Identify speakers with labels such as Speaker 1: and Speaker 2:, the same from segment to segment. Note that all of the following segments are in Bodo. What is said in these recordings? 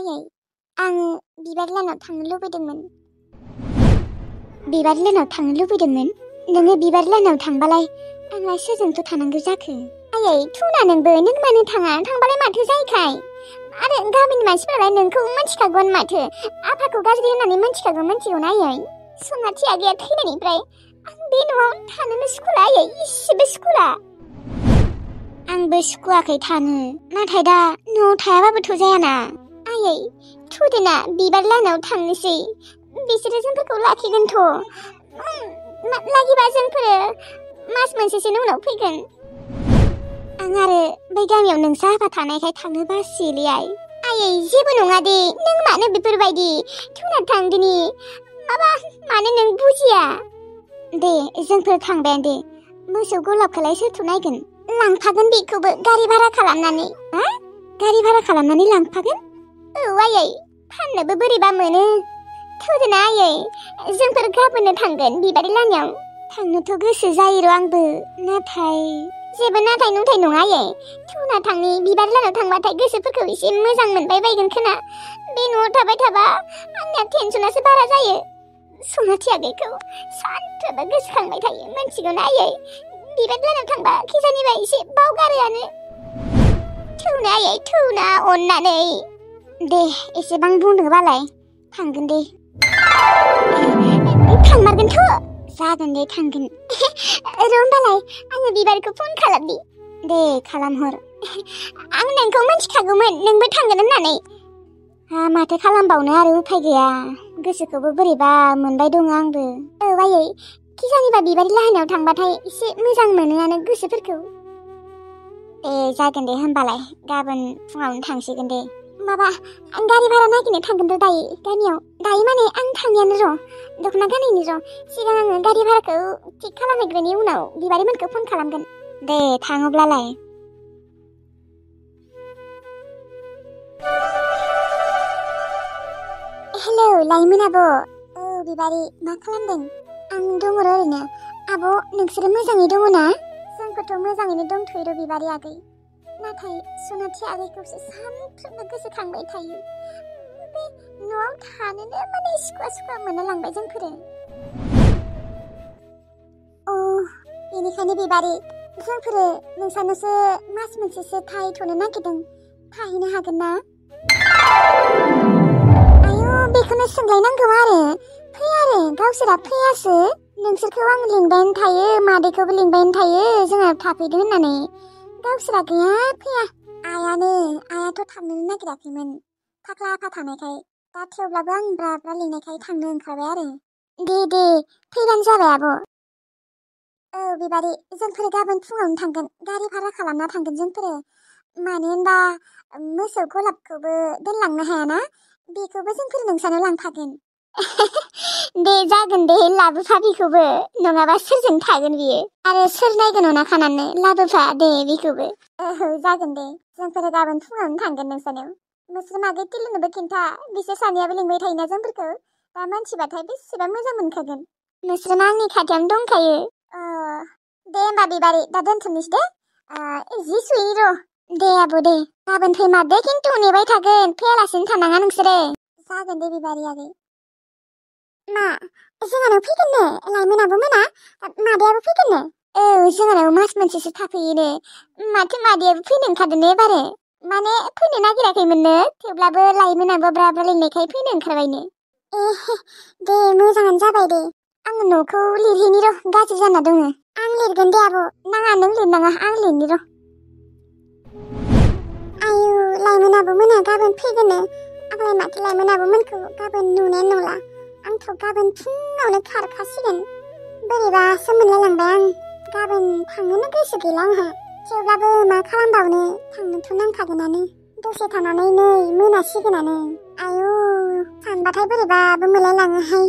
Speaker 1: आयै आं बिबार लानाव थांनो लुबैदोंमोन। बिबार लानाव थांनो लुबैदोंमोन? नोङो बिबार लानाव थांबालाय आंलाय सोरजोंथ' थानांगौ जाखो? आयै थुना नोंबो, नों मानो थाङा? थांबालाय माथो जायोखाय? आरो गामिनि मानसिफोरालाय नोंखौ मिन्थिखागौआनो माथो। आफाखौ गाज्रि होननानै मिन्थिगौना आयै? सनाथि आगैया थैनायनिफ्राय आं बे न'आव थानोनो सुखुला आयै, इसेबो सुखुला। आंबो सुखुवाखै थानो, नाथाय दा न'आव थायाबाबोथ' जायाना। आयै थुदोना बिबार लानाव थांनोसै, बिसोरो जोंफोरखौ लाखिगोनथ'। लाखिबा जोंफोरो मास मोनसेसोनि उनाव फैगोन। आं आरो बै गामियाव नोंसा आफा थानायखाय थांनो बासियोलै आइ। आयै जेबो नङा दे, नों मानो बेफोरबायदि? थुना थांदिनि, मानो नों बुजिया? दे जोंफोर थांबायानो दे। मोसौ गलाबखौलाय सोरथो नायगोन? लांफागोन बेखौबो गारि भारा खालामनानै। हा? गारि भारा खालामनानै लांफागोन? औ आयै, फाननोबो बोरैबा मोनो। थुदोना आयै, जोंफोर गाबोननो थांगोन बिबार लानायाव। थांनोथ' गोसो जायो र' आंबो, नाथाय जेबो नाथाय नुथाय नङा आयै। थुना थांनि, बिबार लानाव थांबाथाय गोसोफोरखौ एसे मोजां मोनबाय बायगोन खोना। बे न'आव थाबाय थाबा आंनिया टेनसनासो बारा जायो। सनाथि आगैखौ सानफ्रोमबो गोसोखांबाय थायो, मिन्थिगौना आयै? बिबार लानाव थांबा खिजानिबा एसे बावगारोआनो। थौना आयै थौना, अननानै। दे एसेबां बुंदोंबालाय थांगोन दे। थांमारगोनथ'। जागोन दे थांगोन। र' होमबालाय आङो बिबारखौ फन खालामनि। दे खालामहर। आं नोंखौ मिन्थिखागौमोन नोंबो थांगोन होननानै। माथो खालामबावनो आरो उफाय गैया। गोसोखौबो बोरैबा मोनबाय दङ आंबो। औ आयै, खिजानिबा बिबार लाहानायाव थांबाथाय एसे मोजां मोनोआनो गोसोफोरखौ। जागोन दे होमबालाय, गाबोन फुङावनो थांसिगोन दे। आं गारि भारा नागिरनो थांगोन र' दायो गामियाव। दायो माने आं थांनायानो र', दख'ना गानैनि र'। सिगां आङो गारि भाराखौ थिग खालामहैग्रोनि, उनाव बिबारिमोनखौ फन खालामगोन। दे थाङोब्लालाय। हेलौ लाइमोन आब'। औ बिबारि, मा खालामदों? आं दङ र' ओरैनो। आब' नोंसोरो मोजाङै दङ ना? जोंखौथ' मोजाङैनो दंथ'यो र' बिबारि आगै। नाथाय सनाथि आगैखौसो सानफ्रोमबो गोसोखांबाय थायो। बे न'आव थानोनो माने सुखुवा मोनलांबाय जोंफोरो। बेनिखायनो बिबारि, जोंफोरो नोंसानोसो मास मोनसेसो थाहैथ'नो नागिरदों। थाहैनो हागोन ना? आयौ बेखौनो सोंलायनांगौ आरो। फै आरो, गावसोरा फैयासो। नोंसोरखौ आं लिंबायानो थायो, मादैखौबो लिंबायानो थायो जोंहा थाफैदो होननानै। गावसोरा गैया फैया। आयाथ' थांनोनो नागिराखैमोन, फाख्ला आफा थानायखाय। दा थेवब्लाबो आं ब्रा लिंनायखाय थांनो ओंखारबाय आरो। दे फैबानो जाबाय आब'। औ बिबारि, जोंफोर गाबोन फुङावनो थांगोन। गारि भारा खालामना थांगोन जोंफोरो। मानो होनबा मोसौ गलाबखौबो दोनलांनो हायाना, बेखौबो जोंफोर नोंसानाव लांफागोन। दे जागोन दे, लाबोफा बेखौबो, नङाबा सोरजों थागोन बियो। आरो सोर नायगोन अना खानानै, लाबोफा दे बेखौबो। जागोन दे, जोंफोर गाबोन फुङावनो थांगोन नोंसानाव। नोंसोर मागै टिलुनोबो खिन्था, बिसोर सानैयाबो लिंबाय थायोना जोंफोरखौ। दा मानसिबाथाय बेसेबा मोजां मोनखागोन। नोंसोर आंनि खाथियावनो दंखायो। दे होमबा बिबारि, दा दोनथ'नोसै दे। जि सुयैनि र'। दे आब' दे, गाबोन फैमारदो खिन्थु, नेबाय थागोन, फैयालासिनो थानाङा नोंसोरो। जागोन दे बिबारि आगै। मा जोंहानाव फैगोननो लाइमोन आब' मोना? मादैयाबो फैगोननो? औ जोंहानाव मास मोनसेसो थाफैयोनो। माथो मादैयाबो फैनो ओंखारदोंनो एबारो। माने फैनो नागिराखैमोननो, थेवब्लाबो लाइमोन आब' ब्रा लिंनायखाय फैनो ओंखारबायनो। दे मोजाङानो जाबाय दे। आङो न'खौ लिरहैनि र', गाज्रि जाना दङ। आं लिरगोन दे आब', नाङा नों लिरनाङा, आं लिरनि र'। आयु लाइमोन आब' मोना गाबोन फैगोननो। आंलाय माथो लाइमोन आब' मोनखौ गाबोन नुनायानो नंला। आंथ' गाबोन फुङावनो खारखासिगोन। बोरैबासो मोनलायलांबाय आं। गाबोन थांनोनो गोसो गैला आंहा। थेवब्लाबो मा खालामबावनो, थांनोथ' नांखागोनानो। दसे थानानै नै मोनासिगोनानो। आयु सानबाथाय बोरैबाबो मोनलायलाङोहाय।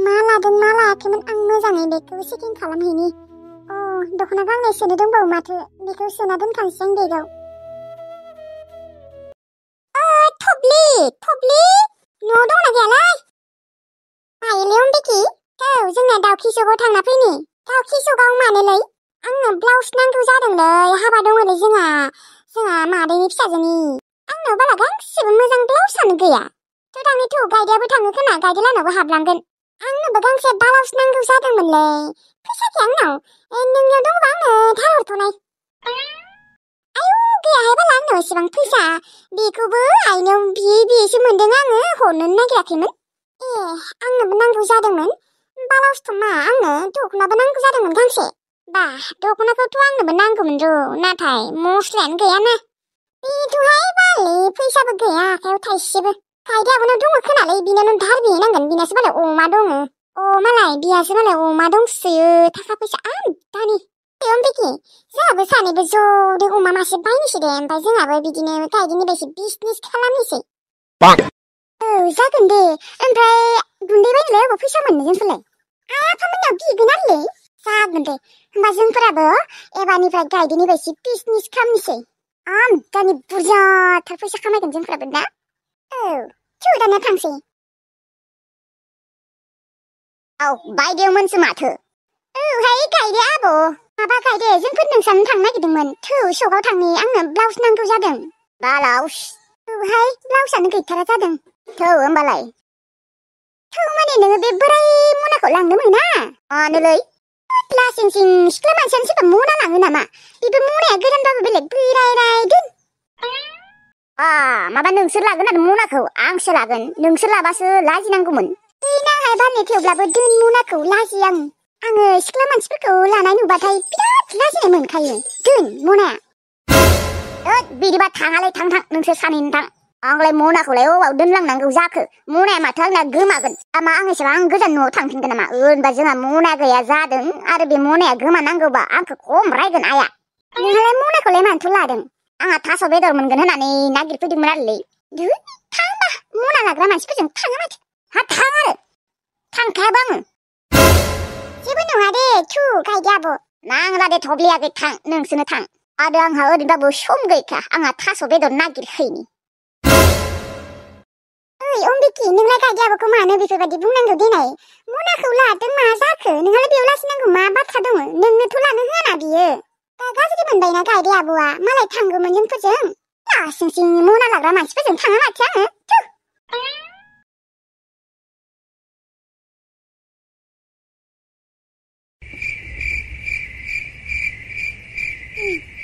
Speaker 1: मा लादों मा लायाखैमोन आं मोजाङै बेखौ चेकिं खालामहैनि। दख'ना गांनै सोनो दंबावो माथो, बेखौ सोना दोनखानोसै आं बेगाव। थब्लि न'आव दंना गैयालाय? आइलै अम्बिखि, औ जोंना दाउखि सकाव थांना फैनि। दाउखि सकाव मानोलै? आंनो ब्लाउस नांगौ जादोंलै, हाबा दङलै जोंहा मादैनि फिसाजोनि। आंनो आंनाव बाला गांसेबो मोजां ब्लाउसानो गैया। थुदाङै थु गायदायाबो थाङो खोना गायदेलानावबो हाबलांगोन। आंनोबो गांसे ब्लाउस नांगौ जादोंमोनलै। फैसा गैया आंनाव। नोंनियाव दंबा आंनो दाहार हरथ'नाय। आयौ गैयाहाय बाला आंनाव एसेबां फैसा। बेखौबो आइनाव बियै-बियैसो मोनदों आङो हरनोनो नागिराखैमोन। आंनोबो नांगौ जादोंमोन। ब्लाउसथ' मा आंनो दख'नाबो नांगौ जादोंमोन गांसे। बा दख'नाखौथ' आंनोबो नांगौमोन र' नाथाय मस्लायानो गैयाना। बेथ'हाय बालै फैसाबो गैया आखायाव थाइसेबो। गायदायाबोनाव दङ खोनालै बिनावनो दाहार बिहैनांगोन। बिनासो मालाय अमा दङ। मालाय बियासो मालाय अमा दंसोयो थाखा फैसा आदानि। अम्बिखि जोंहाबो सानैबो ज'दे अमा मासे बायनोसै दे ओमफ्राय जोंहाबो बिदिनो गायदेनि बायदि बिजनेस खालामनोसै। जागोन दे। ओमफ्राय गुन्दै बायनोलाय अबाव फैसा मोननो जोंफोरलाय? आइ आफामोननाव बिगोन आरोलै। जागोन दे होमबा जोंफोराबो एबारनिफ्राय गायदेनि बायदि बिजनेस खालामनोसै। दानि बुरजाथार फैसा खामायगोन जोंफोराबो ना? थु दानिया थांसै। बायदेवमोनसो माथो। हाय गायदे आब'। माबा गायदे जोंफोर नोंसानो थांनो नागिरदोंमोन। सकआव थांनि आंनो ब्लाउस नांगौ जादों। ब्लाउस? हाय ब्लाउसआनो गैथारा जादों। होमबालाय। माने नोङो बे बोराय मनाखौ लांनो मोना। मानोलै? लासिंसिं सिख्ला मानसियानो सोरबा मना लाङो नामा? बेबो मनाया गोदानबाबो बेलेग बोराय दोन। माबा नोंसोर लागोन आरो मनाखौ आंसो लागोन। नोंसोर लाबासो लाजिनांगौमोन। नांहाय बारनि थेवब्लाबो दोन मनाखौ लाजियो आङो सिख्ला मानसिफोरखौ लानाय नुबाथाय बिराद लाजिनाय मोनखायो। दोन मनाया। बिदिबा थाङालै थां नोंसोर सानैनो थां। आंलाय मनाखौलाय अबाव दोनलांनांगौ जाखो? मनाया माथो आंना गोमागोन। मा आं एसेबां गोजान न'आव थांफिनगोन नामा? होनबा जोंहा मना गैया जादों आरो बे मनाया गोमानांगौबा आंखौ खम रायगोन आइया। नोंहालाय मनाखौलाय मानोथो लादों? आंहा थास' बेदर मोनगोन होननानै नागिरफैदोंमोन आरोलै। थांबा मना लाग्रा मानसिफोरजों थाङो माथो। थां आरो थांखायाबा आङो। जेबो नङा दे थु गायदे आब'। नांला दे थब्लि आगै थां नोंसोरनो थां। आरो आंहा ओरैनोबाबो सम गैखा आंहा थास' बेदर नागिरहैनि। अम्बिखि नोंलाय गायदे आब'खौ मानो बेफोरबायदि बुंनांगौ देनाय? मनाखौ लादों मा जाखो? नोंहालाय बेयाव लासिनांगौ मा बाथ्रा दङ? नोंनोथ' लानो होआना बियो। गाज्रि मोनबायना गायदे आब'आ मालाय थांगौमोन जोंफोरजों। लासिंसिं मना लाग्रा मानसिफोरजों थाङा माथो आङो।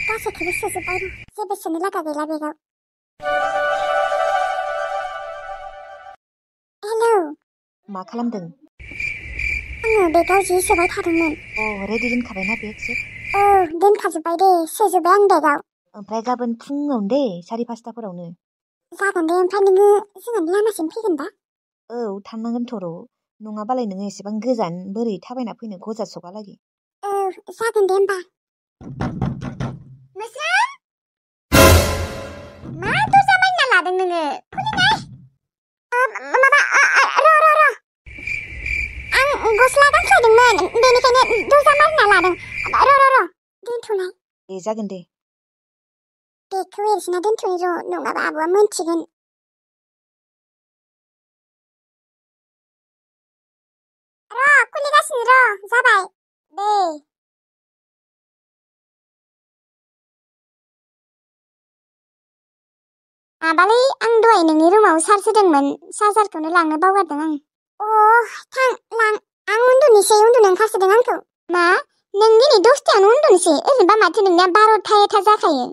Speaker 1: गासैखौबो सोजोब्बाय र' जेबो सोनो लागा गैला बेगाव। हेलौ।
Speaker 2: मा खालामदों?
Speaker 1: आङो बेगाव जि सोबाय थादोंमोन।
Speaker 2: रेडि दोनखाबायना बेग सेग?
Speaker 1: दोनखाजोब्बाय दे सोजोब्बाय आं बेगाव।
Speaker 2: ओमफ्राय गाबोन फुङावनो दे 5:30फोरावनो।
Speaker 1: जागोन दे ओमफ्राय नोङो जोंहानि लामासिम फैगोन दा?
Speaker 2: थांनांगोनथ' र'। नङाबालाय नोङो एसेबां गोजान बोरै थाबायना फैनो गजासगालागि।
Speaker 1: जागोन दे होमबा। मोस्रोम! मा दरजा मारिना लादों नोङो? खुलिनाय! माबा र'। आं गस्ला गानस्लायदोंमोन बेनिखायनो दरजा मारिना लादों। र'। दोनथ'नाय।
Speaker 2: जागोन दे।
Speaker 1: बेगखौ एरसिना दोनथ'नि र' नङाबा आब'आ मोनथिगोन। खुलिगासिनो र' जाबाय दे। माबालै आं दहाय नोंनि रुमाव चार्ज होदोंमोन चार्जारखौनो लांनो बावगारदों आं। थां लां आं उन्दुनो ओंखारसोदों आंखौ। मा? नों दिनै 10थायावनो उन्दुनोसै? ओरैनोबा माथो नोंनिया 12था 1था जाखायो।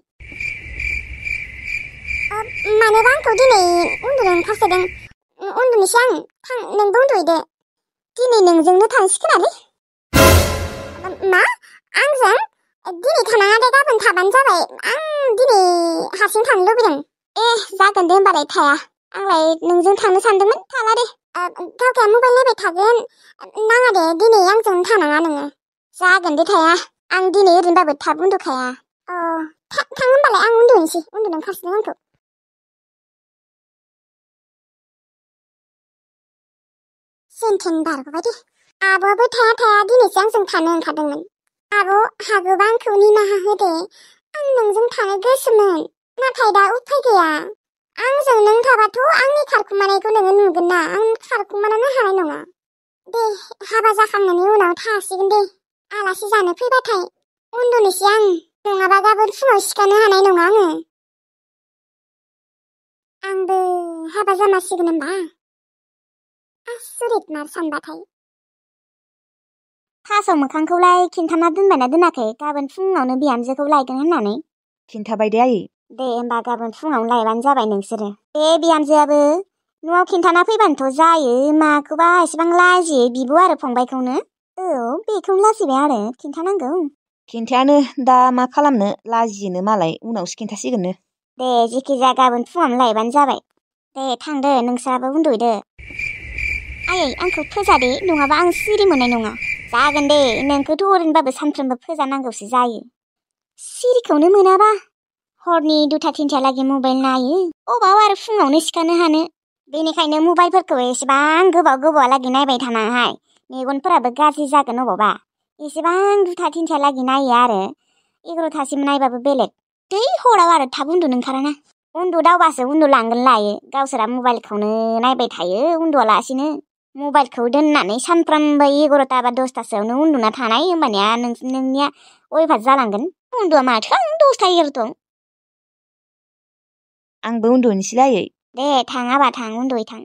Speaker 1: मानोबा आंखौ दिनै उन्दुनो ओंखारसोदों। उन्दुनोसै आं। थां नोंबो उन्दुहैदो। दिनै नोंजोंनो थांसिगोनालै। मा? आंजों? दिनै थानाङा दे गाबोन थाबानो जाबाय। आं दिनै हारसिं थांनो लुबैदों। जागोन दे होमबालाय थाया। आंलाय नोंजों थांनो सानदोंमोन थाला दे। गावगाया मबाइल नायबाय थागोन। नाङा दे दिनै आंजों थानाङा नोङो। जागोन दे थाया। आं दिनै ओरैनोबाबो थाब उन्दुखाया। थां होमबालाय आं उन्दुनोसै उन्दुनो ओंखारसोदों आंखौ। जेनथेन बारग'बाय दे। आब'आबो थाया दिनैसो आंजों थानो ओंखारदोंमोन। आब' हागोबा आंखौ निमाहा होदे। आं नोंजों थानो गोसोमोन नाथाय दा उफाय गैया। आंजों नों थाबाथ' आंनि खारखुमानायखौ नोङो नुगोन ना। आं खारखुमानोनो हानाय नङा। दे हाबा जाखांनायनि उनाव थासिगोन दे। आलासि जानो फैबाथाय उन्दुनोसै आं। नङाबा गाबोन फुङाव सिखारनो हानाय नङा आङो। हाबा जामारसिगोन होनबा आसुरित मार सानबाथाय थास' मोखांखौलाय खिन्थाना दोनबायना दोनाखै गाबोन फुङावनो बिहामजोखौ लायगोन होननानै
Speaker 2: खिन्थाबाय दे आयै।
Speaker 1: दे होमबा गाबोन फुङावनो लायबानो जाबाय नोंसोरो। बे बिहामजोआबो न'आव खिन्थाना फैबानोथ' जायो माखौबा एसेबां लाजियो बिब' आरो फंबायखौनो। औ बेखौनो लाजिबाय आरो खिन्थानांगौ।
Speaker 2: खिन्थायानो दा मा खालामनो लाजियोनो मालाय उनावसो खिन्थासिगोननो।
Speaker 1: दे जिखिजाया गाबोन फुङावनो लायबानो जाबाय। दे थांदो नोंस्राबो उन्दुदो। आयै आंखौ फोजादे नङाबा आं सिरि मोननाय नङा। जागोन दे नोंखौथ' ओरैनोबाबो सानफ्रोमबो फोजानांगौसो जायो। सिरिखौनो मोनाबा हरनि 2-3 मबाइल नायो अबाव आरो फुङावनो सिखारनो हानो। बेनिखायनो मबाइलफोरखौ एसेबां गोबावहालागै नायबाय थानाङाहाय मेगनफोराबो गाज्रि जागोन अबावबा। एसेबां 2-3 नायो आरो 11थासिम नायबाबो बेलेग। दै हराव आरो थाब उन्दुनो ओंखाराना। उन्दुदावबासो उन्दुलांगोन लायो गावसोरा मबाइलखौनो नायबाय थायो उन्दुआलासिनो। मबाइलखौ दोननानै सानफ्रामबो 11ता बा 10तासोआवनो उन्दुना थानाय होमबानिया नोंनिया अयभास जालांगोन। उन्दुआ माथो आं 10ता 11तायाव।
Speaker 2: आंबो उन्दुनोसैलै आयै।
Speaker 1: दे थाङाबा थां उन्दुयै थां।